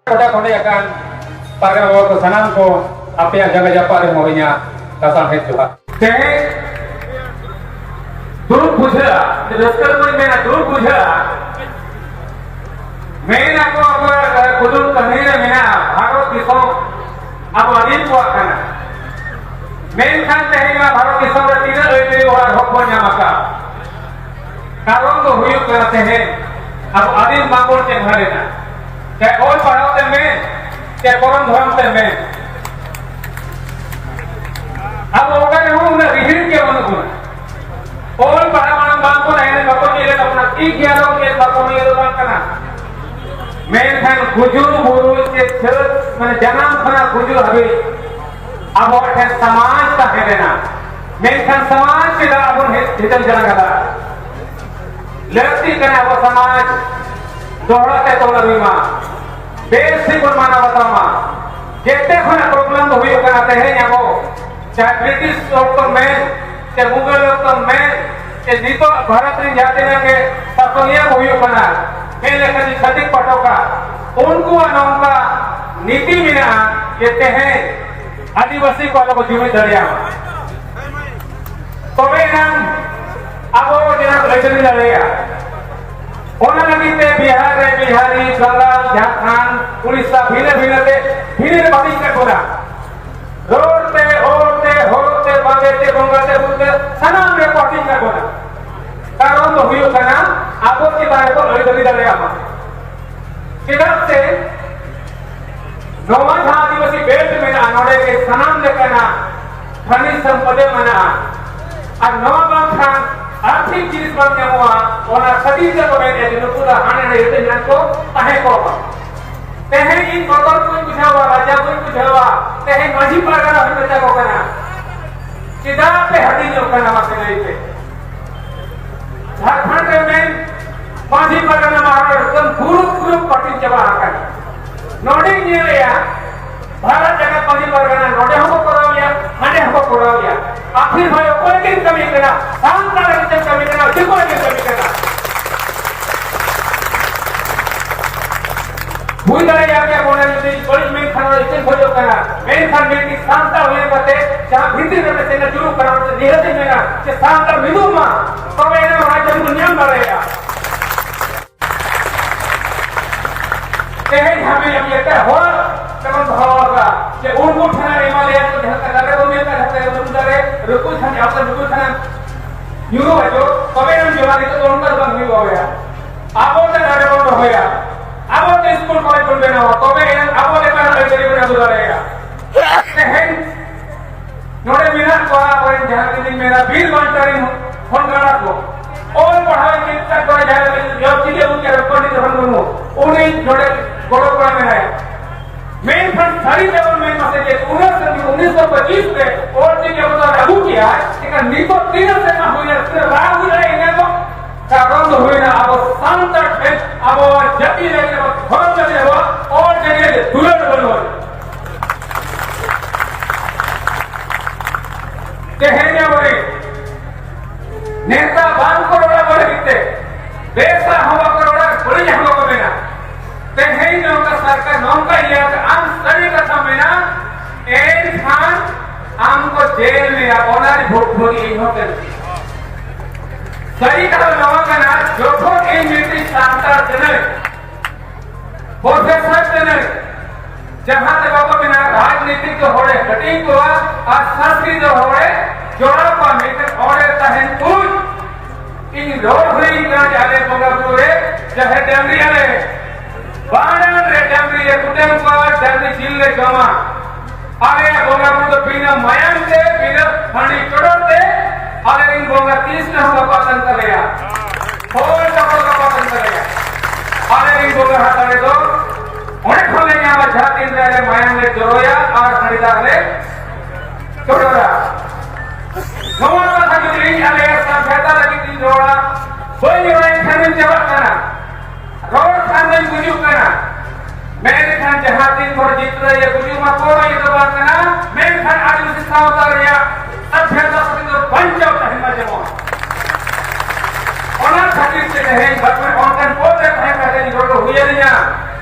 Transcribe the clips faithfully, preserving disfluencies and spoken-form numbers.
ᱴᱚᱴᱷᱟ ᱠᱷᱚᱱ ᱦᱮᱡ ᱟᱠᱟᱱ ᱯᱟᱨᱜᱟᱱᱟ ᱵᱟᱵᱟ ᱠᱚ ᱥᱟᱱᱟᱢ ᱠᱚ ᱟᱯᱮᱭᱟᱜ ᱡᱟᱸᱜᱟ ᱡᱟᱯᱟᱜ ᱨᱮ ᱦᱚᱸ ᱤᱧᱟᱹᱜ ᱞᱟᱥᱟᱲᱦᱮᱫ ᱡᱚᱦᱟᱨ᱾ ᱛᱮᱦᱮᱧ ᱫᱩᱠ ᱵᱩᱡᱷᱟᱹᱜᱼᱟ, ᱨᱟᱹᱥᱠᱟᱹ ᱫᱚ ᱵᱟᱹᱧ ᱢᱮᱱᱟ, ᱫᱩᱠ ᱵᱩᱡᱷᱟᱹᱜᱼᱟ᱾ ᱢᱮᱱ ᱟᱠᱚ ᱟᱵᱚᱣᱟᱜ ᱠᱩᱫᱩᱢ ᱠᱟᱹᱦᱱᱤ ᱨᱮ ᱢᱮᱱᱟᱜᱼᱟ, ᱵᱷᱟᱨᱚᱛ ᱫᱤᱥᱚᱢ ᱟᱵᱚ ᱟᱹᱫᱤᱢ ᱠᱚᱣᱟᱜ ᱠᱟᱱᱟ᱾ ᱢᱮᱱᱠᱷᱟᱱ ᱛᱮᱦᱮᱧ ᱱᱚᱣᱟ ᱵᱷᱟᱨᱚᱛ ᱫᱤᱥᱚᱢ ᱨᱮ ᱛᱤᱱᱟᱹᱜ ᱟᱹᱭᱫᱟᱹᱨᱤ ᱚᱲᱟᱜ ᱦᱚᱠ ᱵᱚᱱ ᱧᱟᱢ ᱟᱠᱟᱫ? ᱠᱟᱨᱚᱱ ᱫᱚ ᱦᱩᱭᱩᱜ ᱠᱟᱱᱟ ᱛᱮᱦᱮᱧ ᱟᱵᱚ ᱟᱹᱫᱤᱢ ᱵᱟᱝᱵᱚᱱ ᱪᱮᱸᱜᱷᱟ ᱞᱮᱱᱟ᱾ ᱪᱟᱦᱮ ᱚᱞ ᱯᱟᱲᱦᱟᱣ ᱛᱮ ᱢᱮᱱ, ᱪᱟᱦᱮ ᱠᱚᱨᱚᱢ ᱫᱷᱚᱨᱚᱢ ᱛᱮ ᱢᱮᱱ, ᱟᱵᱚ ᱚᱠᱟ ᱨᱮᱦᱚᱸ ᱩᱱᱟᱹᱜ ᱨᱤᱦᱤᱲ ᱜᱮ ᱵᱟᱹᱱᱩᱜ ᱵᱚᱱᱟ᱾ ᱚᱞ ᱯᱟᱲᱦᱟᱣ ᱢᱟᱲᱟᱝ ᱵᱟᱝ ᱠᱚ ᱛᱟᱦᱮᱸ ᱞᱮᱱᱟ, ᱵᱟᱠᱚ ᱪᱮᱫ ᱞᱮᱫ ᱛᱟᱵᱚᱱᱟ, ᱪᱮᱫ ᱜᱮ ᱟᱞᱚ ᱪᱮᱫ ᱵᱟᱠᱚ ᱞᱟᱹᱭ ᱫᱚ ᱵᱟᱝ ᱠᱟᱱᱟ᱾ ᱢᱮᱱᱠᱷᱟᱱ ᱜᱩᱡᱩᱜ ᱵᱩᱨᱩ ᱪᱮ ᱪᱷᱟᱹᱛ, ᱢᱟᱱᱮ ᱡᱟᱱᱟᱢ ᱠᱷᱚᱱᱟᱜ ᱜᱩᱡᱩᱜ ᱦᱟᱹᱵᱤᱡ ᱟᱵᱚᱣᱟᱜ ᱴᱷᱮᱱ ᱥᱚᱢᱟᱡᱽ ᱛᱟᱦᱮᱸ ᱞᱮᱱᱟ᱾ ᱢᱮᱱᱠᱷᱟᱱ ᱥᱚᱢᱟᱡᱽ ᱪᱮᱫᱟᱜ ᱵᱚᱱ ᱦᱤ-, ᱦᱤᱴᱟᱹᱝ ᱡᱟᱲᱟᱝ ᱠᱟᱫᱟ? ᱞᱟᱹᱠᱛᱤ ᱠᱟᱱᱟ ᱟᱵᱚ ᱥᱚᱢᱟᱡᱽ ᱫᱚᱦᱲᱟ ᱛᱮ ᱛᱚᱞ ᱟᱹᱜᱩᱭ ᱢᱟ, ᱵᱮᱥ ᱴᱷᱤᱠ ᱵᱚᱱ ᱢᱟᱱᱟᱣ ᱵᱟᱛᱟᱣ ᱢᱟ᱾ ᱡᱮᱛᱮ ᱠᱷᱚᱱᱟᱜ problem ᱫᱚ ᱦᱩᱭᱩᱜ ᱠᱟᱱᱟ ᱛᱮᱦᱮᱧ ᱟᱵᱚ ᱪᱟᱦᱮ ᱵᱨᱤᱴᱤᱥ ᱚᱠᱛᱚ ᱢᱮᱱ, ᱪᱮ ᱢᱩᱜᱚᱞ ᱚᱠᱛᱚ ᱢᱮᱱ, ᱪᱮ ᱱᱤᱛᱚᱜ ᱵᱷᱟᱨᱚᱛ ᱨᱮᱱ ᱡᱟᱦᱟᱸ ᱛᱤᱱᱟᱹᱜ ᱜᱮ ᱥᱟᱥᱚᱱᱤᱭᱟᱹ ᱠᱚ ᱦᱩᱭᱩᱜ ᱠᱟᱱᱟ, ᱪᱮᱫ ᱞᱮᱠᱟ ᱡᱮ ᱪᱷᱟᱹᱛᱤᱠ ᱯᱟᱴᱚᱠᱟ, ᱩᱱᱠᱩᱣᱟᱜ ᱱᱚᱝᱠᱟ ᱱᱤᱛᱤ ᱢᱮᱱᱟᱜᱼᱟ ᱡᱮ ᱛᱮᱦᱮᱧ ᱟᱹᱫᱤᱵᱟᱹᱥᱤ ᱠᱚ ᱟᱞᱚ ᱠᱚ ᱡᱩᱢᱤᱫ ᱫᱟᱲᱮᱭᱟᱜ ᱢᱟ, ᱛᱚᱵᱮ ᱮᱱᱟᱝ ᱟᱵᱚ ᱡᱮᱱᱟᱝ ᱟᱹᱭᱫᱟᱹᱨᱤ ᱫᱟᱲᱮᱭᱟᱜᱼᱟ᱾ ᱚᱱᱟ ᱞᱟᱹᱜᱤᱫ ᱛᱮ ᱵᱤᱦᱟᱨ ᱨᱮ ᱵᱤᱦᱟᱨᱤ, ᱵᱟᱝᱜᱟᱞ, ᱡᱷᱟᱲᱠᱷᱚᱸᱰ, ᱩᱲᱤᱥᱥᱟ ᱵᱷᱤᱱᱟᱹ ᱵᱷᱤᱱᱟᱹ ᱛᱮ ᱵᱷᱤᱱᱟᱹ ᱨᱮ ᱵᱟᱹᱴᱤᱡ ᱠᱟᱜ ᱵᱚᱱᱟ᱾ ᱨᱚᱲ ᱛᱮ, ᱚᱞ ᱛᱮ, ᱦᱚᱨᱚᱜ ᱛᱮ, ᱵᱟᱸᱫᱮ ᱛᱮ, ᱵᱚᱸᱜᱟ ᱛᱮ, ᱵᱩᱨᱩ ᱛᱮ, ᱥᱟᱱᱟᱢ ᱨᱮ ᱵᱟᱹᱴᱤᱡ ᱠᱟᱜ ᱵᱚᱱᱟ᱾ ᱠᱟᱨᱚᱱ ᱫᱚ ᱦᱩᱭᱩᱜ ᱠᱟᱱᱟ ᱟᱵᱚ ᱪᱮᱛᱟᱱ ᱨᱮᱠᱚ ᱟᱹᱭᱫᱟᱹᱨᱤ ᱫᱟᱲᱮᱭᱟᱜ ᱢᱟ᱾ ᱪᱮᱫᱟᱜ ᱥᱮ ᱱᱚᱣᱟ ᱡᱟᱦᱟᱸ ᱟᱹᱫᱤᱵᱟᱹᱥᱤ belt ᱢᱮᱱᱟᱜᱼᱟ, ᱱᱚᱰᱮ ᱜᱮ ᱥᱟᱱᱟᱢ ᱞᱮᱠᱟᱱᱟᱜ ᱠᱷᱟᱱᱤᱡᱽ ᱥᱚᱢᱯᱚᱫ ᱢᱮᱱᱟᱜᱼᱟ᱾ ᱟᱨ ᱱᱚᱣᱟ ᱵᱟᱝᱠᱷᱟᱱ ᱟᱨᱛᱷᱤᱠ ᱡᱤᱱᱤᱥ ᱵᱟᱝ ᱧᱟᱢᱚᱜᱼᱟ᱾ ᱚᱱᱟ ᱠᱷᱟᱹᱛᱤᱨ ᱛᱮᱠᱚ ᱢᱮᱱᱮᱫᱼᱟ ᱡᱮ ᱱᱩᱠᱩ ᱫᱚ ᱦᱟᱸᱰᱮ ᱱᱟᱰᱮ ᱦᱟᱹᱴᱤᱧ ᱠᱚ ᱛᱟᱦᱮᱸ ᱠᱚᱜ ᱢᱟ᱾ ᱛᱮᱦᱮᱧ ᱤᱧ ᱵᱚᱛᱚᱨ ᱠᱚᱧ ᱵᱩᱡᱷᱟᱹᱣᱟ, ᱞᱟᱡᱟᱣ ᱠᱚᱧ ᱵᱩᱡᱷᱟᱹᱣᱟ᱾ ᱛᱮᱦᱮᱧ ᱢᱟᱹᱡᱷᱤ ᱯᱟᱨᱜᱟᱱᱟ ᱦᱚᱸᱧ ᱢᱮᱛᱟ ᱠᱚ ᱠᱟᱱᱟ, ᱪᱮᱫᱟᱜ ᱯᱮ ᱦᱟᱹᱴᱤᱧᱚᱜ ᱠᱟᱱᱟ? ᱢᱟᱥᱮ ᱞᱟᱹᱭ ᱯᱮ᱾ ᱡᱷᱟᱲᱠᱷᱚᱸᱰ ᱨᱮ ᱢᱮᱱ ᱢᱟᱹᱡᱷᱤ ᱯᱟᱨᱜᱟᱱᱟ ᱢᱟ ᱟᱨᱚ ᱮᱠᱫᱚᱢ ᱜᱩᱨᱩᱯ ᱜᱩᱨᱩᱯ ᱯᱟᱹᱴᱤ ᱪᱟᱵᱟ ᱟᱠᱟᱱᱟ᱾ ᱱᱚᱰᱮᱧ ᱧᱮᱞᱮᱜᱼᱟ, ᱵᱷᱟᱨᱚᱛ ᱡᱟᱠᱟᱛ ᱢᱟᱹᱡᱷᱤ ᱯᱟᱨᱜᱟᱱᱟ ᱱᱚᱰᱮ ᱦᱚᱸᱠᱚ ᱠᱚᱨᱟᱣᱮᱜᱼᱟ, ᱦᱟᱸᱰᱮ ᱦᱚᱸᱠᱚ ᱠᱚᱨᱟᱣᱮᱜᱼᱟ᱾ ᱟᱹᱠᱷᱤᱨ ᱵᱷᱟᱭ ᱚᱠᱚᱭ ᱠᱤᱱ ᱠᱟᱹᱢᱤ ᱠᱟᱱᱟ? ᱥᱟᱱᱛᱟᱲ ᱞᱟᱹᱜᱤᱫ ᱛᱮᱢ ᱠᱟᱹᱢᱤ ᱠᱟᱱᱟ, ᱫᱤᱠᱩ ᱞᱟᱹᱜᱤᱫ ᱠᱟᱹᱢᱤ ᱠᱟᱱᱟ? ᱦᱩᱭ ᱫᱟᱲᱮᱭᱟᱜ ᱜᱮᱭᱟ, ᱢᱤᱫᱴᱤᱡ ᱥᱟᱱᱛᱟᱲ ᱦᱩᱭ ᱠᱟᱛᱮ ᱡᱟᱦᱟᱸ ᱵᱷᱤᱛᱤᱨ ᱨᱮ ᱢᱤᱫᱴᱮᱱ ᱫᱩᱲᱩᱵ ᱠᱟᱱᱟ, ᱚᱱᱟ ᱱᱤᱦᱟᱹᱛ ᱤᱧ ᱢᱮᱱᱟ ᱡᱮ ᱥᱟᱱᱛᱟᱲ ᱢᱤᱫᱚᱜ ᱢᱟ, ᱛᱚᱵᱮ ᱮᱱᱟᱝ ᱚᱱᱟ ᱡᱚᱢ ᱵᱚᱱ ᱧᱟᱢ ᱫᱟᱲᱮᱭᱟᱜᱼᱟ᱾ ᱛᱮᱦᱮᱧ ᱦᱟᱹᱵᱤᱡ ᱟᱹᱰᱤ ᱮᱴᱟᱜ ᱦᱚᱲ ᱛᱮᱵᱚᱱ ᱫᱚᱦᱚ ᱟᱠᱟᱫ ᱡᱮ ᱩᱱᱠᱩ ᱴᱷᱮᱱ ᱮᱢᱟ ᱞᱮᱭᱟ ᱠᱚ, ᱡᱟᱦᱟᱸ ᱞᱮᱠᱟ ᱫᱟᱨᱮ ᱵᱚᱱ ᱢᱮᱱ ᱠᱟᱫᱟ, ᱡᱟᱦᱟᱸ ᱞᱮᱠᱟ ᱫᱟᱨᱮ ᱨᱩᱠᱩ ᱠᱷᱟᱱ, ᱟᱵᱚ ᱨᱩᱠᱩ ᱠᱷᱟᱱ ᱧᱩᱨᱩ ᱦᱚᱪᱚ, ᱛᱚᱵᱮ ᱮᱱᱟᱝ ᱡᱚᱢᱟ᱾ ᱱᱤᱛᱚᱜ ᱫᱚ ᱚᱱᱠᱟ ᱫᱚ ᱵᱟᱝ ᱦᱩᱭᱩᱜᱼᱟ ᱵᱚᱭᱦᱟ᱾ ᱟᱵᱚ ᱛᱮ ᱫᱟᱨᱮ ᱵᱚᱱ ᱨᱚᱦᱚᱭᱟ, ᱟᱵᱚ ᱛᱮ ᱥᱠᱩᱞ ᱠᱚᱞᱮᱡᱽ ᱵᱚᱱ ᱵᱮᱱᱟᱣᱟ, ᱛᱚᱵᱮ ᱮᱱᱟᱝ ᱟᱵᱚ ᱞᱮᱠᱟᱱ ᱟᱹᱭᱫᱟᱹᱨᱤ ᱵᱚᱱ ᱟᱹᱜᱩ ᱫᱟᱲᱮᱭᱟᱜᱼᱟ᱾ ᱛᱮᱦᱮᱧ ᱱᱚᱰᱮ ᱢᱮᱱᱟᱜ ᱠᱚᱣᱟ ᱟᱵᱚᱨᱮᱱ ᱡᱟᱦᱟᱸ ᱛᱤᱱᱟᱹᱜ ᱢᱮᱱᱟ ᱵᱤᱨ ᱵᱟᱱᱴᱟ ᱨᱮᱱ ᱦᱚᱱ ᱜᱟᱬᱟ ᱠᱚ, ᱚᱞ ᱯᱟᱲᱦᱟᱣ ᱪᱮᱫ ᱠᱟᱜ ᱠᱚᱣᱟ, ᱡᱟᱦᱟᱸ ᱞᱮᱠᱟ ᱚᱞ ᱪᱤᱠᱤ ᱟᱹᱜᱩ ᱠᱮᱫᱟ ᱯᱚᱱᱰᱤᱛ ᱨᱚᱜᱷᱩᱱᱟᱛᱷ ᱢᱩᱨᱢᱩ, ᱩᱱᱤ ᱱᱚᱰᱮ ᱜᱚᱲᱚ ᱠᱚᱲᱟ ᱢᱮᱱᱟᱭᱟ᱾ ᱢᱮᱱᱠᱷᱟᱱ ᱥᱟᱹᱨᱤ ᱛᱮᱵᱚᱱ ᱢᱮᱱ ᱢᱟᱥᱮ ᱡᱮ ᱩᱱᱟᱹᱜ ᱥᱟᱹᱨᱤ ᱩᱱᱤᱥᱥᱚ ᱯᱚᱸᱪᱤᱥ ᱨᱮ ᱚᱞ ᱪᱤᱠᱤ ᱟᱵᱚ ᱫᱚ ᱟᱹᱜᱩ ᱠᱮᱜᱼᱟ, ᱮᱱᱠᱷᱟᱱ ᱱᱤᱛᱚᱜ ᱛᱤᱱᱟᱹᱜ ᱥᱮᱨᱢᱟ ᱦᱩᱭᱱᱟ, ᱛᱤᱱᱟᱹᱜ ᱞᱟᱦᱟ ᱦᱩᱭ ᱫᱟᱲᱮᱭᱟᱜᱼᱟ ᱤᱱᱟᱹ ᱫᱚ? ᱠᱟᱨᱚᱱ ᱫᱚ ᱦᱩᱭᱱᱟ ᱟᱵᱚ ᱥᱟᱱᱛᱟᱲ ᱴᱷᱮᱱ ᱟᱵᱚᱣᱟᱜ ᱡᱟᱹᱛᱤ ᱞᱟᱹᱜᱤᱫ, ᱟᱵᱚ ᱫᱷᱚᱨᱚᱢ ᱞᱟᱹᱜᱤᱫ ᱟᱵᱚᱣᱟᱜ ᱚᱞ ᱪᱤᱠᱤ ᱞᱟᱹᱜᱤᱫ ᱫᱩᱞᱟᱹᱲ ᱵᱟᱹᱱᱩᱜᱼᱟ᱾ ᱛᱮᱦᱮᱧ ᱟᱵᱚᱨᱮᱱ ᱱᱮᱛᱟ ᱵᱟᱝ ᱠᱚ ᱨᱚᱲᱟ ᱟᱵᱚ ᱞᱟᱹᱜᱤᱫ ᱛᱮ, ᱵᱮᱥᱟᱜ ᱦᱚᱸ ᱵᱟᱠᱚ ᱨᱚᱲᱟ, ᱵᱟᱹᱲᱤᱡᱟᱜ ᱦᱚᱸ ᱵᱟᱠᱚ ᱢᱮᱱᱟ᱾ ᱛᱮᱦᱮᱧ ᱱᱚᱝᱠᱟ ᱥᱚᱨᱠᱟᱨ ᱱᱚᱝᱠᱟ ᱤᱭᱟᱹ ᱟᱢ ᱥᱟᱹᱨᱤ ᱠᱟᱛᱷᱟ ᱢᱮᱱᱟ, ᱮᱱᱠᱷᱟᱱ ᱟᱢ ᱠᱚ ᱡᱮᱞ ᱢᱮᱭᱟ, ᱚᱱᱟ ᱨᱮ ᱵᱷᱩᱜ ᱵᱷᱩᱜ ᱤᱧ ᱦᱚᱸ ᱠᱟᱹᱱᱟᱹᱧ᱾ ᱥᱟᱹᱨᱤ ᱠᱟᱛᱷᱟ ᱱᱚᱣᱟ ᱠᱟᱱᱟ, ᱡᱚᱠᱷᱚᱱ ᱤᱧ ᱢᱤᱫᱴᱤᱡ ᱥᱟᱱᱛᱟᱲ ᱠᱟᱹᱱᱟᱹᱧ, ᱯᱨᱚᱯᱷᱮᱥᱚᱨ ᱠᱟᱹᱱᱟᱹᱧ, ᱡᱟᱦᱟᱸ ᱛᱮ ᱵᱟᱠᱚ ᱢᱮᱱᱟ ᱨᱟᱡᱽᱱᱤᱛᱤ ᱫᱚ ᱦᱚᱲᱮ ᱦᱟᱹᱴᱤᱧ ᱠᱚᱣᱟ ᱟᱨ ᱥᱟᱹᱥᱠᱨᱤᱛ ᱫᱚ ᱦᱚᱲᱮ ᱡᱚᱲᱟᱣ ᱠᱚᱣᱟ, ᱢᱮᱱᱠᱷᱟᱱ ᱚᱸᱰᱮ ᱛᱟᱦᱮᱱ ᱠᱚ ᱤᱧ ᱨᱚᱲ ᱦᱩᱭ ᱠᱟᱱᱟ ᱡᱮ ᱟᱞᱮ ᱵᱚᱸᱜᱟ ᱵᱩᱨᱩ ᱨᱮ ᱡᱟᱦᱮᱨ ᱰᱟᱝᱨᱤ ᱟᱞᱮ ᱵᱷᱟᱸᱰᱟᱱ ᱨᱮ ᱰᱟᱝᱨᱤ ᱞᱮ ᱠᱩᱴᱟᱹᱢ ᱠᱚᱣᱟ, ᱰᱟᱝᱨᱤ ᱡᱤᱞ ᱞᱮ ᱡᱚᱢᱟ᱾ ᱟᱞᱮᱭᱟᱜ ᱵᱚᱸᱜᱟ ᱵᱩᱨᱩ ᱫᱚ ᱵᱤᱱᱟᱹ ᱢᱟᱭᱟᱢ ᱛᱮ, ᱵᱤᱱᱟᱹ ᱦᱟᱺᱰᱤ ᱪᱚᱰᱚᱨ ᱛᱮ ᱟᱞᱮ ᱨᱮᱱ ᱵᱚᱸᱜᱟ ᱛᱤᱥ ᱨᱮᱦᱚᱸ ᱵᱟᱠᱚ ᱟᱛᱟᱝ ᱛᱟᱞᱮᱭᱟ᱾ ᱦᱚᱲ ᱫᱚᱠᱚ ᱵᱟᱠᱚ ᱟᱛᱟᱝ ᱛᱟᱞᱮᱭᱟ᱾ ᱟᱞᱮ ᱨᱮᱱ ᱵᱚᱸᱜᱟ ᱦᱟᱛᱟᱲᱮ ᱫᱚ ᱚᱸᱰᱮ ᱠᱷᱚᱱ ᱞᱮ ᱧᱟᱢᱟ, ᱡᱟᱦᱟᱸ ᱛᱤᱱ ᱨᱮ ᱟᱞᱮ ᱢᱟᱭᱟᱢ ᱞᱮ ᱡᱚᱨᱚᱭᱟ ᱟᱨ ᱦᱟᱺᱰᱤ ᱫᱟᱜ ᱞᱮ ᱪᱚᱰᱚᱨᱟ᱾ ᱱᱚᱣᱟ ᱠᱟᱛᱷᱟ ᱡᱩᱫᱤ ᱤᱧ ᱟᱞᱮᱭᱟᱜ ᱥᱟᱵᱷᱭᱟᱛᱟ ᱞᱟᱹᱜᱤᱫ ᱤᱧ ᱨᱚᱲᱟ, ᱵᱟᱹᱧ ᱨᱚᱲᱟ, ᱮᱱᱠᱷᱟᱱ ᱤᱧ ᱪᱟᱵᱟᱜ ᱠᱟᱱᱟ᱾ ᱨᱚᱲ ᱠᱷᱟᱱ ᱫᱚᱧ ᱜᱩᱡᱩᱜ ᱠᱟᱱᱟ, ᱢᱮᱱᱠᱷᱟᱱ ᱡᱟᱦᱟᱸ ᱛᱤᱱ ᱵᱷᱳᱨ ᱡᱤᱛᱨᱟᱹᱭᱟ ᱜᱩᱡᱩᱜ ᱢᱟ ᱠᱚᱱᱚ ᱤᱭᱟᱹ ᱫᱚ ᱵᱟᱝ ᱠᱟᱱᱟ, ᱢᱮᱱᱠᱷᱟᱱ ᱟᱹᱫᱤᱵᱟᱹᱥᱤ ᱥᱟᱶᱛᱟ ᱨᱮᱭᱟᱜ ᱥᱟᱵᱷᱭᱟᱛᱟ ᱥᱟᱹᱨᱤ ᱫᱚ ᱵᱟᱧᱪᱟᱣ ᱛᱟᱦᱮᱱ ᱢᱟ ᱡᱮᱢᱚᱱ᱾ ᱚᱱᱟ ᱠᱷᱟᱹᱛᱤᱨ ᱛᱮ ᱛᱮᱦᱮᱧ ᱵᱟᱠᱚ ᱚᱱᱠᱟᱱ ᱯᱚᱫ ᱨᱮ ᱛᱟᱦᱮᱸ ᱠᱟᱛᱮ ᱤᱧ ᱨᱚᱲ ᱦᱩᱭ ᱟᱹᱞᱤᱧᱟ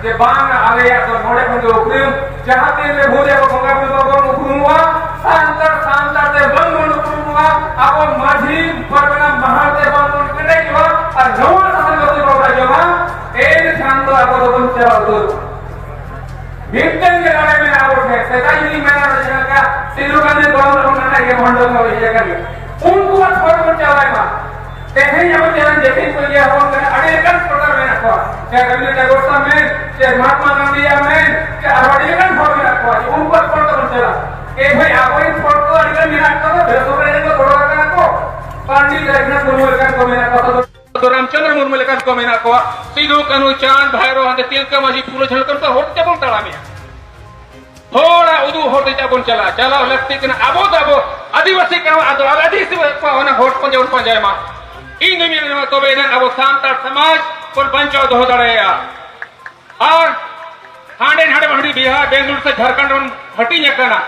ᱡᱮ ᱵᱟᱝ, ᱟᱞᱮᱭᱟᱜ ᱫᱚ ᱱᱚᱰᱮ ᱠᱷᱚᱱ ᱜᱮ ᱩᱯᱨᱩᱢ, ᱡᱟᱦᱟᱸ ᱛᱤᱱ ᱨᱮ ᱵᱷᱩᱞ ᱨᱮᱠᱚ ᱵᱚᱸᱜᱟ ᱵᱩᱨᱩ ᱵᱟᱵᱚᱱ ᱱᱚᱣᱟ ᱥᱟᱥᱟᱝ ᱵᱟᱹᱛᱤ ᱵᱟᱵᱚᱱ ᱡᱚᱢᱟ, ᱮᱱᱠᱷᱟᱱ ᱫᱚ ᱟᱵᱚ ᱫᱚᱵᱚᱱ ᱪᱟᱵᱟ ᱩᱛᱟᱹᱨᱚᱜᱼᱟ᱾ ᱢᱤᱫᱴᱮᱱ ᱜᱮ ᱫᱟᱲᱮ ᱢᱮᱱᱟᱜᱼᱟ ᱟᱵᱚ ᱴᱷᱮᱱ᱾ ᱥᱮᱫᱟᱭ ᱡᱩᱫᱤ ᱢᱮᱱᱟ, ᱡᱟᱦᱟᱸ ᱞᱮᱠᱟ ᱥᱤᱫᱩ ᱠᱟᱹᱱᱦᱩ ᱫᱚᱞ ᱨᱮᱵᱚᱱ ᱢᱮᱱᱟ, ᱤᱭᱟᱹ ᱵᱷᱚᱱᱰᱚ ᱠᱚ ᱤᱭᱟᱹ ᱠᱟᱱ ᱜᱮ᱾ ᱩᱱᱠᱩᱣᱟᱜ ᱦᱚᱲ ᱵᱚᱱ ᱪᱟᱵᱟᱭ ᱢᱟ᱾ ᱛᱮᱦᱮᱧ ᱟᱵᱚ ᱡᱟᱦᱟᱸ ᱡᱟᱹᱛᱤ ᱠᱚ ᱤᱭᱟᱹ ᱦᱚᱯᱚᱱ ᱠᱟᱱᱟ, ᱟᱹᱰᱤ ᱞᱮᱠᱟᱱ ᱥᱚᱨᱠᱟᱨ ᱢᱮᱱᱟᱜ ᱠᱚᱣᱟ᱾ ᱪᱮ ᱨᱚᱵᱤᱱᱫᱨᱚ ᱴᱟᱜᱳᱨ ᱥᱟᱦ ᱢᱮᱱ, ᱪᱮ ᱢᱚᱦᱟᱛᱢᱟ ᱜᱟᱱᱫᱷᱤᱭᱟᱜ ᱢᱮᱱ, ᱪᱮ ᱟᱨᱦᱚᱸ ᱟᱹᱰᱤ ᱞᱮᱠᱟᱱ ᱦᱚᱲ ᱢᱮᱱᱟᱜ ᱠᱚᱣᱟ᱾ ᱩᱱᱠᱩᱣᱟᱜ ᱦᱚᱲ ᱛᱮᱵᱚᱱ ᱪᱟᱞᱟᱜᱼᱟ᱾ ᱮ ᱵᱷᱟᱹᱭ, ᱟᱵᱚᱨᱮᱱ ᱦᱚᱲ ᱠᱚ ᱟᱹᱰᱤ ᱜᱟᱱ ᱢᱮᱱᱟᱜ ᱠᱚᱣᱟ, ᱵᱮᱥᱚᱨᱠᱟᱨᱤ ᱨᱮᱠᱚ ᱜᱚᱲᱚ ᱟᱠᱟᱱᱟ ᱠᱚ᱾ ᱯᱚᱱᱰᱤᱛ ᱨᱚᱜᱷᱩᱱᱟᱛᱷ ᱢᱩᱨᱢᱩ ᱞᱮᱠᱟᱱ ᱠᱚ ᱢᱮᱱᱟᱜ ᱠᱚᱣᱟ᱾ ᱥᱟᱫᱷᱩ ᱨᱟᱢᱪᱚᱸᱫᱽᱨᱚ ᱢᱩᱨᱢᱩ ᱞᱮᱠᱟᱱ ᱠᱚ ᱢᱮᱱᱟᱜ ᱠᱚᱣᱟ, ᱥᱤᱫᱩ, ᱠᱟᱹᱱᱦᱩ, ᱪᱟᱸᱫᱽ, ᱵᱷᱟᱭᱨᱳ, ᱦᱟᱱᱛᱮ ᱛᱤᱞᱠᱟᱹ ᱢᱟᱹᱡᱷᱤ, ᱯᱷᱩᱞᱳ, ᱡᱷᱟᱱᱳ ᱞᱮᱠᱟᱱ ᱠᱚ ᱦᱚᱲ ᱛᱮᱵᱚᱱ ᱛᱟᱲᱟᱢᱮᱜᱼᱟ᱾ ᱦᱚᱲᱟᱜ ᱩᱫᱩᱜ ᱦᱚᱨ ᱛᱮ ᱪᱮᱫᱟᱜ ᱵᱚᱱ ᱪᱟᱞᱟᱜᱼᱟ? ᱪᱟᱞᱟᱣ ᱞᱟᱹᱠᱛᱤ ᱠᱟᱱᱟ᱾ ᱟᱵᱚ ᱫᱚ ᱟᱵᱚ ᱟᱹᱫᱤᱵᱟᱹᱥᱤ ᱠᱟᱱᱟ, ᱟᱫᱚ ᱟᱹᱫᱤᱵᱟᱹᱥᱤ ᱠᱚᱣᱟᱜ ᱚᱱᱟ ᱦᱚᱨ ᱠᱚ ᱡᱮᱢᱚᱱ ᱯᱟᱸᱡᱟᱭ ᱢᱟ᱾ ᱤᱧ ᱫᱚᱧ ᱢᱮᱱᱟ, ᱛᱚᱵᱮ ᱮᱱᱟᱝ ᱟᱵᱚ ᱥᱟᱱᱛᱟᱲ ᱥᱚᱢᱟᱡᱽ ᱵᱚᱱ ᱵᱟᱧᱪᱟᱣ ᱫᱚᱦᱚ ᱫᱟᱲᱮᱭᱟᱜᱼᱟ᱾ ᱟᱨ ᱦᱟᱸᱰᱮ ᱱᱟᱰᱮ ᱵᱚᱱ ᱦᱟᱹᱴᱤᱧ, ᱵᱤᱦᱟᱨ, ᱵᱮᱝᱜᱟᱞᱩᱨᱩ ᱥᱮ ᱡᱷᱟᱲᱠᱷᱚᱸᱰ ᱨᱮᱵᱚᱱ ᱦᱟᱹᱴᱤᱧ ᱟᱠᱟᱱᱟ᱾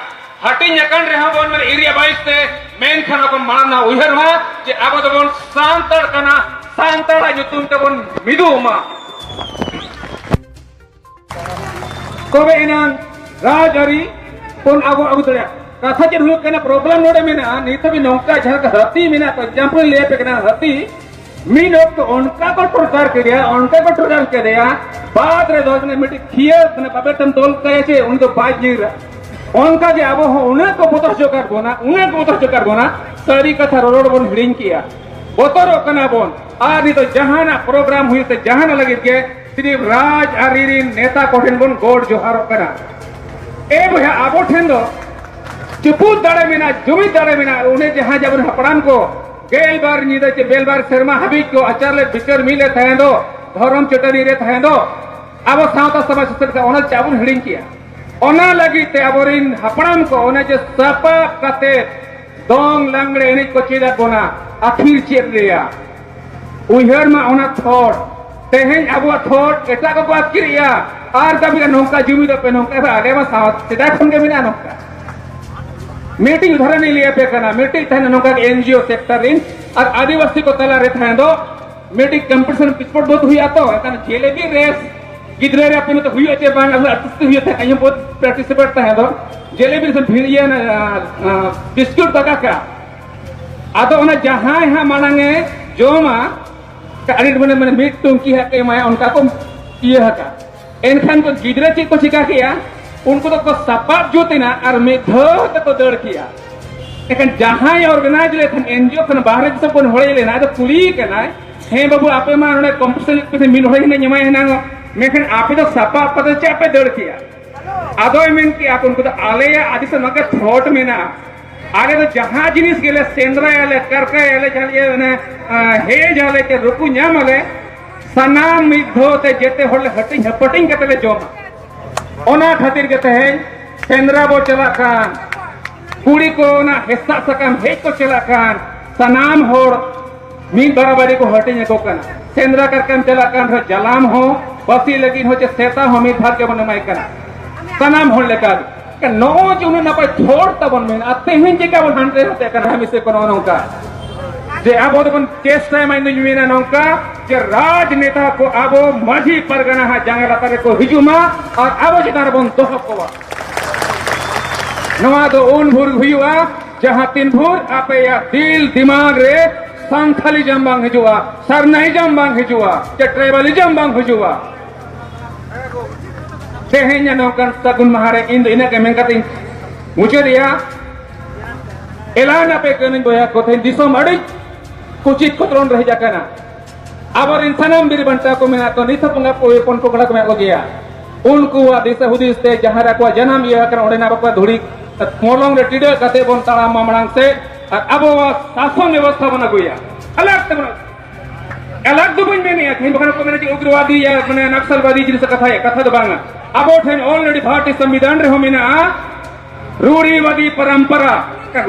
ᱦᱟᱹᱴᱤᱧ ᱟᱠᱟᱱ ᱨᱮᱦᱚᱸ ᱵᱚᱱ ᱢᱮᱱ ᱮᱨᱤᱭᱟ ᱵᱟᱭᱤᱥ ᱛᱮ, ᱢᱮᱱᱠᱷᱟᱱ ᱟᱵᱚ ᱢᱟᱲᱟᱝ ᱱᱚᱣᱟ ᱩᱭᱦᱟᱹᱨ ᱢᱟ ᱡᱮ ᱟᱵᱚ ᱫᱚᱵᱚᱱ ᱥᱟᱱᱛᱟᱲ ᱠᱟᱱᱟ, ᱥᱟᱱᱛᱟᱲᱟᱜ ᱧᱩᱛᱩᱢ ᱛᱮᱵᱚᱱ ᱢᱤᱫᱚᱜ ᱢᱟ᱾ ᱛᱚᱵᱮ ᱮᱱᱟᱝ ᱨᱟᱡᱽᱟᱹᱨᱤ ᱵᱚᱱ ᱟᱵᱚ ᱟᱹᱜᱩ ᱫᱟᱲᱮᱭᱟᱜᱼᱟ᱾ ᱠᱟᱛᱷᱟ ᱪᱮᱫ ᱦᱩᱭᱩᱜ ᱠᱟᱱᱟ, ᱯᱨᱚᱵᱞᱮᱢ ᱱᱚᱰᱮ ᱢᱮᱱᱟᱜᱼᱟ, ᱱᱤᱛ ᱦᱟᱹᱵᱤᱡ ᱱᱚᱝᱠᱟ ᱡᱟᱦᱟᱸ ᱞᱮᱠᱟ ᱦᱟᱹᱛᱤ ᱢᱮᱱᱟᱜ ᱠᱚᱣᱟ, ᱮᱠᱡᱟᱢᱯᱚᱞ ᱞᱟᱹᱭ ᱟᱯᱮ ᱠᱟᱱᱟ, ᱦᱟᱹᱛᱤ ᱢᱤᱫ ᱚᱠᱛᱚ ᱚᱱᱠᱟ ᱠᱚ ᱴᱚᱨᱪᱟᱨ ᱠᱮᱫᱮᱭᱟ, ᱚᱱᱠᱟ ᱠᱚ ᱴᱚᱨᱪᱟᱨ ᱠᱮᱫᱮᱭᱟ, ᱵᱟᱫ ᱨᱮ ᱫᱚ ᱢᱟᱱᱮ ᱢᱤᱫᱴᱤᱡ ᱠᱷᱤᱭᱟᱹ, ᱢᱟᱱᱮ ᱵᱟᱵᱮᱨ ᱛᱮᱢ ᱛᱚᱞ ᱠᱟᱭᱟ ᱪᱮ, ᱩᱱᱤ ᱫᱚ ᱵᱟᱭ ᱧᱤᱨᱟ᱾ ᱚᱱᱠᱟ ᱜᱮ ᱟᱵᱚ ᱦᱚᱸ ᱩᱱᱟᱹᱜ ᱠᱚ ᱵᱚᱛᱚᱨ ᱦᱚᱪᱚ ᱠᱟᱫ ᱵᱚᱱᱟ, ᱩᱱᱟᱹᱜ ᱠᱚ ᱵᱚᱛᱚᱨ ᱦᱚᱪᱚ ᱠᱟᱫ ᱵᱚᱱᱟ, ᱥᱟᱹᱨᱤ ᱠᱟᱛᱷᱟ ᱨᱚᱨᱚᱲ ᱵᱚᱱ ᱦᱤᱲᱤᱧ ᱠᱮᱜᱼᱟ, ᱵᱚᱛᱚᱨᱚᱜ ᱠᱟᱱᱟ ᱵᱚᱱ᱾ ᱟᱨ ᱱᱤᱛᱚᱜ ᱡᱟᱦᱟᱱᱟᱜ ᱯᱨᱳᱜᱨᱟᱢ ᱦᱩᱭᱩᱜ ᱛᱮ ᱡᱟᱦᱟᱱᱟᱜ ᱞᱟᱹᱜᱤᱫ ᱜᱮ ᱥᱤᱨᱤᱯ ᱨᱟᱡᱽ ᱟᱹᱨᱤ ᱨᱤᱱ ᱱᱮᱛᱟ ᱠᱚᱴᱷᱮᱱ ᱵᱚᱱ ᱜᱚᱰ ᱡᱚᱦᱟᱨᱚᱜ ᱠᱟᱱᱟ᱾ ᱮ ᱵᱚᱭᱦᱟ, ᱟᱵᱚ ᱴᱷᱮᱱ ᱫᱚ ᱡᱩᱢᱤᱫ ᱫᱟᱲᱮ ᱢᱮᱱᱟᱜᱼᱟ, ᱡᱩᱢᱤᱫ ᱫᱟᱲᱮ ᱢᱮᱱᱟᱜᱼᱟ᱾ ᱚᱱᱮ ᱡᱟᱦᱟᱸ ᱡᱮ ᱟᱵᱚᱨᱮᱱ ᱦᱟᱯᱲᱟᱢ ᱠᱚ ᱜᱮᱞ ᱵᱟᱨ ᱧᱤᱫᱟᱹ ᱪᱮ ᱜᱮᱞ ᱵᱟᱨ ᱥᱮᱨᱢᱟ ᱦᱟᱹᱵᱤᱡ ᱠᱚ ᱟᱪᱟᱨ ᱞᱮᱫ ᱵᱤᱪᱟᱹᱨ ᱢᱤᱫ ᱞᱮᱫ ᱛᱟᱦᱮᱸ ᱫᱚ, ᱫᱷᱚᱨᱚᱢ ᱪᱟᱹᱴᱟᱹᱱᱤ ᱨᱮ ᱛᱟᱦᱮᱸ ᱫᱚ, ᱟᱵᱚ ᱥᱟᱶᱛᱟ ᱥᱚᱢᱟᱡᱽ ᱥᱩᱥᱟᱹᱨ ᱠᱟᱜ, ᱚᱱᱟ ᱪᱮᱫ ᱵᱚᱱ ᱦᱤᱲᱤᱧ ᱠᱮᱜᱼᱟ? ᱚᱱᱟ ᱞᱟᱹᱜᱤᱫ ᱛᱮ ᱟᱵᱚᱨᱮᱱ ᱦᱟᱯᱲᱟᱢ ᱠᱚ ᱚᱱᱮ ᱡᱮ ᱥᱟᱯᱟᱵ ᱠᱟᱛᱮ ᱫᱚᱝ ᱞᱟᱜᱽᱲᱮ ᱮᱱᱮᱡ ᱠᱚ ᱪᱮᱫ ᱟᱫ ᱵᱚᱱᱟ, ᱟᱹᱠᱷᱤᱨ ᱪᱮᱫ ᱨᱮᱭᱟᱜ ᱩᱭᱦᱟᱹᱨ ᱢᱟ ᱚᱱᱟ ᱛᱷᱚᱴ᱾ ᱛᱮᱦᱮᱧ ᱟᱵᱚᱣᱟᱜ ᱛᱷᱚᱴ ᱮᱴᱟᱜ ᱠᱚᱠᱚ ᱟᱹᱛᱠᱤᱨᱮᱜᱼᱟ᱾ ᱟᱨ ᱠᱟᱹᱢᱤ ᱱᱚᱝᱠᱟ ᱡᱩᱢᱤᱫᱚᱜ ᱯᱮ, ᱱᱚᱝᱠᱟ ᱮ ᱵᱷᱟᱭ, ᱟᱞᱮ ᱢᱟ ᱥᱟᱶ-, ᱥᱮᱫᱟᱭ ᱠᱷᱚᱱ ᱜᱮ ᱢᱮᱱᱟᱜᱼᱟ ᱱᱚᱝᱠᱟ᱾ ᱢᱤᱫᱴᱤᱡ ᱩᱫᱟᱦᱚᱨᱚᱱ ᱤᱧ ᱞᱟᱹᱭ ᱟᱯᱮ ᱠᱟᱱᱟ, ᱢᱤᱫᱴᱤᱡ ᱛᱟᱦᱮᱱᱟ ᱱᱚᱝᱠᱟ ᱜᱮ ᱮᱱ ᱡᱤ ᱳ ᱥᱮᱠᱴᱚᱨ ᱨᱤᱱ ᱟᱨ ᱟᱹᱫᱤᱵᱟᱹᱥᱤ ᱠᱚ ᱛᱟᱞᱟ ᱨᱮ ᱛᱟᱦᱮᱸ ᱫᱚ ᱢᱤᱫᱴᱤᱡ ᱠᱚᱢᱯᱤᱴᱤᱥᱚᱱ ᱥᱯᱳᱨᱴ ᱵᱚᱦᱩᱛ ᱦᱩᱭᱩᱜᱼᱟ ᱛᱚ, ᱮᱱᱠᱷᱟᱱ ᱡᱮᱞᱮᱵᱤ ᱨᱮᱥ ᱜᱤᱫᱽᱨᱟᱹ ᱨᱮ ᱟᱯᱮ ᱱᱚᱛᱮ ᱦᱩᱭᱩᱜᱼᱟ ᱪᱮ ᱵᱟᱝ, ᱟᱞᱮ ᱟᱹᱛᱩ ᱦᱩᱭᱩᱜ ᱛᱟᱦᱮᱸᱫ, ᱤᱧ ᱦᱚᱸ ᱵᱚᱦᱩᱛ ᱯᱟᱨᱴᱤᱥᱤᱯᱮᱴ ᱛᱟᱦᱮᱸ ᱫᱚ, ᱡᱮᱞᱮᱵᱤ ᱨᱮᱥ ᱵᱷᱤᱲ ᱤᱭᱟᱹ, ᱚᱱᱟ, ᱟᱸ, ᱵᱤᱥᱠᱩᱴ ᱫᱟᱠᱟ ᱠᱟ᱾ ᱟᱫᱚ ᱚᱱᱟ ᱡᱟᱦᱟᱸᱭ ᱦᱟᱸᱜ ᱢᱟᱲᱟᱝ ᱮ ᱡᱚᱢᱟ, ᱟᱹᱰᱤ ᱢᱟᱱᱮ ᱢᱟᱱᱮ ᱢᱤᱫ ᱴᱩᱝᱠᱤ ᱦᱟᱸᱜ ᱠᱚ ᱮᱢᱟᱭᱟ, ᱚᱱᱠᱟ ᱠᱚ ᱤᱭᱟᱹ ᱦᱟᱠᱟᱫ᱾ ᱮᱱᱠᱷᱟᱱ ᱠᱚ ᱜᱤᱫᱽᱨᱟᱹ ᱪᱮᱫ ᱠᱚ ᱪᱤᱠᱟ ᱠᱮᱜᱼᱟ? ᱩᱱᱠᱩ ᱫᱚᱠᱚ ᱥᱟᱯᱟᱵ ᱡᱩᱛ ᱮᱱᱟ ᱟᱨ ᱢᱤᱫ ᱫᱷᱟᱣ ᱛᱮᱠᱚ ᱫᱟᱹᱲ ᱠᱮᱜᱼᱟ᱾ ᱮᱱᱠᱷᱟᱱ ᱡᱟᱦᱟᱸᱭ ᱚᱨᱜᱟᱱᱟᱭᱤᱡᱽ ᱞᱮᱫ ᱛᱟᱦᱮᱸᱱ, ᱮᱱᱡᱤᱳ ᱠᱷᱚᱱ ᱵᱟᱦᱨᱮ ᱫᱤᱥᱚᱢ ᱠᱷᱚᱱ ᱦᱚᱲᱮ ᱞᱮᱱᱟ, ᱟᱫᱚ ᱠᱩᱞᱤᱭᱮ ᱠᱟᱱᱟᱭ, "ᱦᱮᱸ ᱵᱟᱹᱵᱩ, ᱟᱯᱮ ᱢᱟ ᱱᱚᱰᱮ ᱠᱚᱢᱯᱤᱴᱤᱥᱚᱱ ᱯᱮ ᱢᱤᱫ ᱦᱚᱲᱮ ᱦᱤᱱᱟᱹ ᱧᱟᱢᱟᱭ ᱦᱮᱱᱟᱝ, ᱢᱮᱱᱠᱷᱟᱱ ᱟᱯᱮ ᱫᱚ ᱥᱟᱯᱟᱵ ᱠᱟᱛᱮ ᱪᱮᱫ ᱯᱮ ᱫᱟᱹᱲ ᱠᱮᱜᱼᱟ?" ᱟᱫᱚᱭ ᱢᱮᱱ ᱠᱮᱜᱼᱟ, ᱩᱱᱠᱩ ᱫᱚ, "ᱟᱞᱮᱭᱟᱜ ᱟᱹᱰᱤ ᱥᱮ ᱱᱚᱝᱠᱟ ᱛᱷᱚᱴ ᱢᱮᱱᱟᱜᱼᱟ, ᱟᱞᱮ ᱫᱚ ᱡᱟᱦᱟᱸ ᱡᱤᱱᱤᱥ ᱜᱮᱞᱮ ᱥᱮᱸᱫᱽᱨᱟᱭᱟᱞᱮ, ᱠᱟᱨᱠᱟᱭᱟᱞᱮ, ᱡᱟᱦᱟᱸ ᱤᱭᱟᱹ ᱚᱱᱮ, ᱟᱸ, ᱦᱮᱡᱟᱞᱮ, ᱪᱮ ᱨᱩᱠᱩ ᱧᱟᱢᱟᱞᱮ, ᱥᱟᱱᱟᱢ ᱢᱤᱫ ᱫᱷᱟᱣ ᱛᱮ ᱡᱮᱛᱮ ᱦᱚᱲ ᱞᱮ ᱦᱟᱹᱴᱤᱧ ᱦᱟᱹᱯᱟᱹᱴᱤᱧ ᱠᱟᱛᱮ ᱞᱮ ᱡᱚᱢᱟ᱾ ᱚᱱᱟ ᱠᱷᱟᱹᱛᱤᱨ ᱜᱮ ᱛᱮᱦᱮᱧ ᱥᱮᱸᱫᱽᱨᱟ ᱵᱚ ᱪᱟᱞᱟᱜ ᱠᱟᱱ, ᱠᱩᱲᱤ ᱠᱚ ᱚᱱᱟ ᱦᱮᱸᱥᱟᱜ ᱥᱟᱠᱟᱢ ᱦᱮᱡ ᱠᱚ ᱪᱟᱞᱟᱜ ᱠᱟᱱ, ᱥᱟᱱᱟᱢ ᱦᱚᱲ ᱢᱤᱫ ᱵᱟᱨᱟᱵᱟᱨᱤ ᱠᱚ ᱦᱟᱹᱴᱤᱧ ᱟᱠᱚ ᱠᱟᱱᱟ᱾ ᱥᱮᱸᱫᱽᱨᱟ ᱠᱟᱨᱠᱟᱢ ᱪᱟᱞᱟᱜ ᱠᱟᱱ ᱨᱮᱦᱚᱸ ᱡᱟᱞᱟᱢ ᱦᱚᱸ, ᱯᱟᱹᱥᱤ ᱞᱟᱹᱜᱤᱫ ᱦᱚᱸ ᱪᱮ ᱥᱮᱛᱟ ᱦᱚᱸ ᱢᱤᱫ ᱵᱷᱟᱜᱽ ᱜᱮᱵᱚᱱ ᱮᱢᱟᱭ ᱠᱟᱱᱟ, ᱥᱟᱱᱟᱢ ᱦᱚᱲ ᱞᱮᱠᱟ ᱜᱮ᱾ ᱱᱚᱜᱼᱚᱭ ᱡᱮ ᱩᱱᱟᱹᱜ ᱱᱟᱯᱟᱭ ᱛᱷᱚᱲ ᱛᱟᱵᱚᱱ ᱢᱮᱱᱟᱜᱼᱟ, ᱛᱮᱦᱮᱧ ᱪᱮᱠᱟ ᱵᱚᱱ ᱦᱟᱱᱛᱮ ᱱᱟᱛᱮ ᱠᱟᱱᱟ ᱦᱟᱢᱤᱥᱮ ᱠᱚ? ᱱᱚᱜᱼᱚ ᱱᱚᱝᱠᱟ ᱡᱮ ᱟᱵᱚ ᱫᱚᱵᱚᱱ ᱪᱮᱥᱴᱟᱭ ᱢᱟ, ᱤᱧ ᱫᱩᱧ ᱢᱮᱱᱟ ᱱᱚᱝᱠᱟ ᱡᱮ ᱨᱟᱡᱽᱱᱮᱛᱟ ᱠᱚ ᱟᱵᱚ ᱢᱟᱹᱡᱷᱤ ᱯᱟᱨᱜᱟᱱᱟ ᱦᱟᱸᱜ ᱡᱟᱸᱜᱟ ᱞᱟᱛᱟᱨ ᱨᱮᱠᱚ ᱦᱤᱡᱩᱜ ᱢᱟ ᱟᱨ ᱟᱵᱚ ᱪᱮᱛᱟᱱ ᱨᱮᱵᱚᱱ ᱫᱚᱦᱚ ᱠᱚᱣᱟ᱾ ᱱᱚᱣᱟ ᱫᱚ ᱩᱱ ᱵᱷᱳᱨ ᱦᱩᱭᱩᱜᱼᱟ ᱡᱟᱦᱟᱸ ᱛᱤᱱ ᱵᱷᱳᱨ ᱟᱯᱮᱭᱟᱜ ᱫᱤᱞ ᱫᱤᱢᱟᱜᱽ ᱨᱮ ᱥᱟᱱᱛᱷᱟᱞᱤᱡᱚᱢ ᱵᱟᱝ ᱦᱤᱡᱩᱜᱼᱟ, ᱥᱟᱨᱱᱟᱭᱤᱡᱚᱢ ᱵᱟᱝ ᱦᱤᱡᱩᱜᱼᱟ, ᱪᱮ ᱴᱨᱟᱭᱵᱟᱞᱤᱡᱚᱢ ᱵᱟᱝ ᱦᱤᱡᱩᱜᱼᱟ᱾ ᱛᱮᱦᱮᱧ ᱱᱚᱝᱠᱟᱱ ᱥᱟᱹᱜᱩᱱ ᱢᱟᱦᱟ ᱨᱮ ᱤᱧ ᱫᱚ ᱤᱱᱟᱹᱜ ᱜᱮ ᱢᱮᱱ ᱠᱟᱛᱮᱧ ᱢᱩᱪᱟᱹᱫᱮᱜᱼᱟ᱾ ᱮᱞᱟᱱ ᱟᱯᱮ ᱠᱟᱹᱱᱟᱹᱧ ᱵᱚᱭᱦᱟ ᱠᱚ, ᱛᱮᱦᱮᱧ ᱫᱤᱥᱚᱢ ᱟᱹᱰᱤ ᱠᱩᱪᱤᱛ ᱠᱚᱛᱨᱚᱱ ᱨᱮ ᱦᱮᱡ ᱟᱠᱟᱱᱟ᱾ ᱟᱵᱚᱨᱮᱱ ᱥᱟᱱᱟᱢ ᱵᱤᱨ ᱵᱟᱱᱴᱟ ᱠᱚ ᱢᱮᱱᱟᱜ ᱠᱚ, ᱱᱤᱛ ᱦᱚᱸ ᱵᱚᱸᱜᱟ ᱠᱚ ᱦᱚᱯᱚᱱ ᱠᱚ ᱠᱚᱲᱟ ᱠᱚ ᱢᱮᱱᱟᱜ ᱠᱚᱜᱮᱭᱟ᱾ ᱩᱱᱠᱩᱣᱟᱜ ᱫᱤᱥᱟᱹ ᱦᱩᱫᱤᱥ ᱛᱮ ᱡᱟᱦᱟᱸ ᱨᱮ ᱟᱠᱚᱣᱟᱜ ᱡᱟᱱᱟᱢ ᱤᱭᱟᱹ ᱟᱠᱟᱱᱟ, ᱚᱸᱰᱮᱱᱟᱜ ᱵᱟᱠᱚ ᱫᱷᱩᱲᱤ ᱢᱚᱞᱚᱝ ᱨᱮ ᱴᱤᱰᱟᱹᱜ ᱠᱟᱛᱮ ᱵᱚᱱ ᱛᱟᱲᱟᱢ ᱢᱟ ᱢᱟᱲᱟᱝ ᱥᱮᱫ ᱟᱨ ᱟᱵᱚᱣᱟᱜ ᱥᱟᱥᱚᱱ ᱵᱮᱵᱚᱥᱛᱷᱟ ᱵᱚᱱ ᱟᱹᱜᱩᱭᱟ᱾ ᱟᱞᱟᱜᱽ ᱛᱮᱵᱚᱱ, ᱟᱞᱟᱜᱽ ᱫᱚ ᱵᱟᱹᱧ ᱢᱮᱱᱮᱜᱼᱟ, ᱛᱮᱦᱮᱧ ᱵᱟᱠᱷᱟᱱ ᱠᱚ ᱢᱮᱱᱟ ᱡᱮ ᱩᱜᱽᱨᱚᱵᱟᱫᱤ ᱭᱟ ᱢᱟᱱᱮ ᱱᱟᱠᱥᱟᱞᱵᱟᱫᱤ ᱡᱤᱱᱤᱥ ᱠᱟᱛᱷᱟ, ᱠᱟᱛᱷᱟ ᱫᱚ ᱵᱟᱝᱟ᱾ ᱟᱵᱚ ᱴᱷᱮᱱ already ᱵᱷᱟᱨᱚᱛᱤᱭᱚ ᱥᱚᱝᱵᱤᱫᱷᱟᱱ ᱨᱮᱦᱚᱸ ᱢᱮᱱᱟᱜᱼᱟ ᱨᱩᱲᱤᱵᱟᱫᱤ ᱯᱚᱨᱚᱢᱯᱚᱨᱟ᱾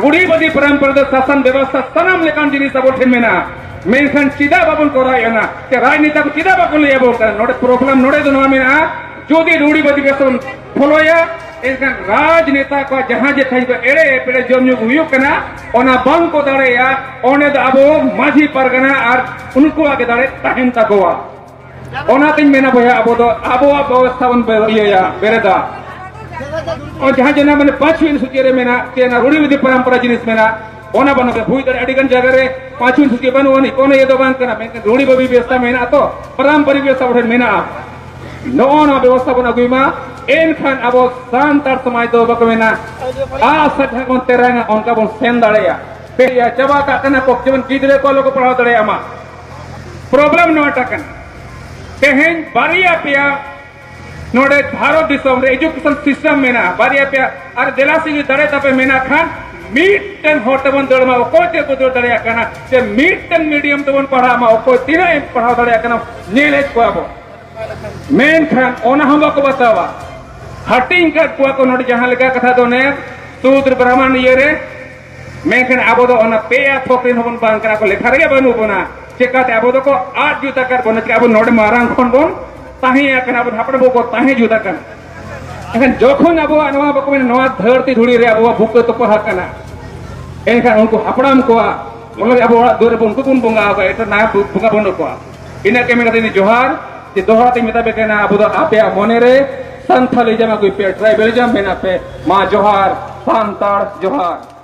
ᱨᱩᱲᱤᱵᱟᱫᱤ ᱯᱚᱨᱚᱢᱯᱚᱨᱟ ᱫᱚ ᱥᱟᱥᱚᱱ ᱵᱮᱵᱚᱥᱛᱷᱟ ᱥᱟᱱᱟᱢ ᱞᱮᱠᱟᱱ ᱡᱤᱱᱤᱥ ᱟᱵᱚ ᱴᱷᱮᱱ ᱢᱮᱱᱟᱜᱼᱟ, ᱢᱮᱱᱠᱷᱟᱱ ᱪᱮᱫᱟᱜ ᱵᱟᱵᱚᱱ ᱠᱚᱨᱟᱣᱮᱫᱼᱟ? ᱚᱱᱟ ᱪᱮ ᱨᱟᱡᱽᱱᱮᱛᱟ ᱠᱚ ᱪᱮᱫᱟᱜ ᱵᱟᱠᱚ ᱞᱟᱹᱭ ᱟᱵᱚᱱ ᱠᱟᱱᱟ? ᱱᱚᱰᱮ ᱯᱨᱚᱵᱞᱮᱢ ᱱᱚᱰᱮ ᱫᱚ ᱱᱚᱣᱟ ᱢᱮᱱᱟᱜᱼᱟ, ᱡᱩᱫᱤ ᱨᱩᱲᱤᱵᱟᱫᱤ ᱵᱮᱵᱚᱥᱛᱷᱟ ᱵᱚᱱ ᱯᱷᱚᱞᱚᱭᱟ, ᱮᱱᱠᱷᱟᱱ ᱨᱟᱡᱽᱱᱮᱛᱟ ᱠᱚ ᱡᱟᱦᱟᱸ ᱡᱮ ᱛᱮᱦᱮᱧ ᱠᱚ ᱮᱲᱮ ᱮᱯᱮᱲᱮ ᱡᱚᱢ ᱧᱩ ᱠᱚ ᱦᱩᱭᱩᱜ ᱠᱟᱱᱟ, ᱚᱱᱟ ᱵᱟᱝ ᱠᱚ ᱫᱟᱲᱮᱭᱟᱜᱼᱟ᱾ ᱚᱸᱰᱮ ᱫᱚ ᱟᱵᱚ ᱢᱟᱹᱡᱷᱤ ᱯᱟᱨᱜᱟᱱᱟ ᱟᱨ ᱩᱱᱠᱩᱣᱟᱜ ᱜᱮ ᱫᱟᱲᱮ ᱛᱟᱦᱮᱱ ᱛᱟᱠᱚᱣᱟ᱾ ᱚᱱᱟᱛᱤᱧ ᱢᱮᱱᱟ ᱵᱚᱭᱦᱟ, ᱟᱵᱚ ᱫᱚ ᱟᱵᱚᱣᱟᱜ ᱵᱮᱵᱚᱥᱛᱷᱟ ᱵᱚᱱ ᱵᱮ-, ᱤᱭᱟᱹᱭᱟ, ᱵᱮᱨᱮᱫᱟ᱾ ᱚ, ᱡᱟᱦᱟᱸ ᱡᱮ ᱚᱱᱟ ᱢᱟᱱᱮ ᱯᱟᱸᱪ ᱢᱤᱱᱤᱴ ᱥᱩᱪᱤ ᱨᱮ ᱢᱮᱱᱟᱜ, ᱪᱮ ᱚᱱᱟ ᱨᱩᱲᱤᱵᱤᱫᱷᱤ ᱯᱚᱨᱚᱢᱯᱚᱨᱟ ᱡᱤᱱᱤᱥ ᱢᱮᱱᱟᱜ, ᱚᱱᱟ ᱵᱟᱹᱱᱩᱜ ᱜᱮ ᱦᱩᱭ ᱫᱟᱲᱮᱭᱟᱜᱼᱟ, ᱟᱹᱰᱤ ᱜᱟᱱ ᱡᱟᱭᱜᱟ ᱨᱮ ᱯᱟᱸᱪᱩ ᱥᱩᱪᱤ ᱵᱟᱹᱱᱩᱜ ᱟᱹᱱᱤᱡ, ᱠᱳᱱᱳ ᱤᱭᱟᱹ ᱫᱚ ᱵᱟᱝ ᱠᱟᱱᱟ, ᱢᱮᱱᱠᱷᱟᱱ ᱨᱩᱲᱤ ᱵᱟᱹᱵᱤ ᱵᱮᱵᱚᱥᱛᱷᱟ ᱢᱮᱱᱟᱜᱼᱟ ᱛᱚ, ᱯᱟᱨᱟᱢᱯᱚᱨᱤᱠ ᱵᱮᱵᱚᱥᱛᱷᱟ ᱟᱵᱚ ᱴᱷᱮᱱ ᱢᱮᱱᱟᱜᱼᱟ᱾ ᱱᱚᱜᱼᱚ ᱱᱚᱣᱟ ᱵᱮᱵᱚᱥᱛᱷᱟ ᱵᱚᱱ ᱟᱹᱜᱩᱭ ᱢᱟ, ᱮᱱᱠᱷᱟᱱ ᱟᱵᱚ ᱥᱟᱱᱛᱟᱲ ᱥᱚᱢᱟᱡᱽ ᱫᱚ ᱵᱟᱠᱚ ᱢᱮᱱᱟ, ᱟᱜ ᱥᱟᱨ ᱡᱟᱦᱟᱸ ᱵᱚᱱ ᱛᱮᱨᱟᱝᱟ ᱚᱱᱠᱟ ᱵᱚᱱ ᱥᱮᱱ ᱫᱟᱲᱮᱭᱟᱜᱼᱟ᱾ ᱯᱮ ᱪᱟᱵᱟ ᱠᱟᱜ ᱠᱟᱱᱟ ᱠᱚ, ᱡᱮᱢᱚᱱ ᱜᱤᱫᱽᱨᱟᱹ ᱠᱚ ᱟᱞᱚ ᱠᱚ ᱯᱟᱲᱦᱟᱣ ᱫᱟᱲᱮᱭᱟᱜ ᱢᱟ᱾ ᱯᱨᱚᱵᱞᱮᱢ ᱱᱚᱣᱟᱴᱟᱜ ᱠᱟᱱᱟ, ᱛᱮᱦᱮᱧ ᱵᱟᱨᱭᱟ ᱯᱮᱭᱟ ᱱᱚᱰᱮ ᱵᱷᱟᱨᱚᱛ ᱫᱤᱥᱚᱢ ᱨᱮ ᱮᱡᱩᱠᱮᱥᱚᱱ ᱥᱤᱥᱴᱮᱢ ᱢᱮᱱᱟᱜᱼᱟ, ᱵᱟᱨᱭᱟ ᱯᱮᱭᱟ, ᱟᱨ ᱫᱮᱞᱟ ᱥᱮ ᱡᱩᱫᱤ ᱫᱟᱲᱮ ᱛᱟᱯᱮ ᱢᱮᱱᱟᱜ ᱠᱷᱟᱱ ᱢᱤᱫᱴᱮᱱ ᱦᱚᱨ ᱛᱮᱵᱚᱱ ᱫᱟᱹᱲ ᱢᱟ, ᱚᱠᱚᱭ ᱛᱮ ᱠᱚ ᱫᱟᱹᱲ ᱫᱟᱲᱮᱭᱟᱜ ᱠᱟᱱᱟ, ᱥᱮ ᱢᱤᱫᱴᱮᱱ ᱢᱤᱰᱤᱭᱟᱢ ᱛᱮᱵᱚᱱ ᱯᱟᱲᱦᱟᱜ ᱢᱟ, ᱚᱠᱚᱭ ᱛᱤᱱᱟᱹᱜ ᱮ ᱯᱟᱲᱦᱟᱣ ᱫᱟᱲᱮᱭᱟᱜ ᱠᱟᱱᱟ, ᱧᱮᱞᱮᱫ ᱠᱚᱣᱟ ᱵᱚᱱ᱾ ᱢᱮᱱᱠᱷᱟᱱ ᱚᱱᱟ ᱦᱚᱸ ᱵᱟᱠᱚ ᱵᱟᱛᱟᱣᱟ᱾ ᱦᱟᱹᱴᱤᱧ ᱠᱟᱫ ᱠᱚᱣᱟ ᱠᱚ ᱱᱚᱰᱮ ᱡᱟᱦᱟᱸ ᱞᱮᱠᱟ ᱠᱟᱛᱷᱟ ᱫᱚ ᱚᱱᱮ ᱥᱩᱫᱨ ᱵᱨᱟᱦᱢᱚᱬ ᱤᱭᱟᱹ ᱨᱮ, ᱢᱮᱱᱠᱷᱟᱱ ᱟᱵᱚ ᱫᱚ ᱚᱱᱟ ᱯᱮᱭᱟ ᱛᱷᱚᱠ ᱨᱮᱱ ᱦᱚᱸᱵᱚᱱ ᱵᱟᱝ ᱠᱟᱱᱟ, ᱠᱚ ᱞᱮᱠᱷᱟ ᱨᱮᱜᱮ ᱵᱟᱹᱱᱩᱜ ᱵᱚᱱᱟ᱾ ᱪᱮᱠᱟᱛᱮ ᱟᱵᱚ ᱫᱚᱠᱚ ᱟᱫ ᱡᱩᱛ ᱟᱠᱟᱫ ᱵᱚᱱᱟ, ᱪᱮᱠᱟ ᱟᱵᱚ ᱱᱚᱰᱮ ᱢᱟᱨᱟᱝ ᱠᱷᱚᱱ ᱵᱚᱱ ᱛᱟᱦᱮᱸ ᱟᱠᱟᱱᱟ, ᱟᱵᱚ ᱦᱟᱯᱲᱟᱢ ᱠᱚᱠᱚ ᱛᱟᱦᱮᱸ ᱡᱩᱛ ᱟᱠᱟᱱᱟ᱾ ᱮᱱᱠᱷᱟᱱ ᱡᱚᱠᱷᱚᱱ ᱟᱵᱚᱣᱟᱜ ᱱᱚᱣᱟ ᱵᱟᱠᱚ ᱢᱮᱱᱟ, ᱱᱚᱣᱟ ᱫᱷᱟᱹᱨᱛᱤ ᱫᱷᱩᱲᱤ ᱨᱮ ᱟᱵᱚᱣᱟᱜ ᱵᱩᱠᱟᱹ ᱛᱚᱯᱟ ᱟᱠᱟᱱᱟ, ᱮᱱᱠᱷᱟᱱ ᱩᱱᱠᱩ ᱦᱟᱯᱲᱟᱢ ᱠᱚᱣᱟᱜ ᱚᱱᱟ ᱟᱵᱚ ᱚᱲᱟᱜ ᱫᱩᱣᱟᱹᱨ ᱨᱮᱵᱚᱱ ᱩᱱᱠᱩ ᱵᱚᱱ ᱵᱚᱸᱜᱟ ᱟᱠᱟᱫ, ᱮᱴᱟᱜ ᱱᱟᱣᱟ ᱵᱚᱸᱜᱟ ᱵᱟᱹᱱᱩᱜ ᱠᱚᱣᱟ᱾ ᱤᱱᱟᱹᱜ ᱜᱮ ᱢᱮᱱ ᱠᱟᱛᱮ ᱤᱧ ᱡᱚᱦᱟᱨ᱾ ᱡᱮ ᱫᱚᱦᱲᱟ ᱛᱮᱧ ᱢᱮᱛᱟ ᱯᱮ ᱠᱟᱱᱟ, ᱟᱵᱚ ᱫᱚ ᱟᱯᱮᱭᱟᱜ ᱢᱚᱱᱮ ᱨᱮ ᱥᱟᱱᱛᱷᱟᱞᱤᱡᱟᱢ ᱟᱹᱜᱩᱭ ᱯᱮ, ᱴᱨᱟᱭᱵᱮᱞᱤᱡᱟᱢ ᱢᱮᱱᱟᱜ ᱯᱮ᱾ ᱢᱟ ᱡᱚᱦᱟᱨ, ᱥᱟᱱᱛᱟᱲ ᱡᱚᱦᱟᱨ᱾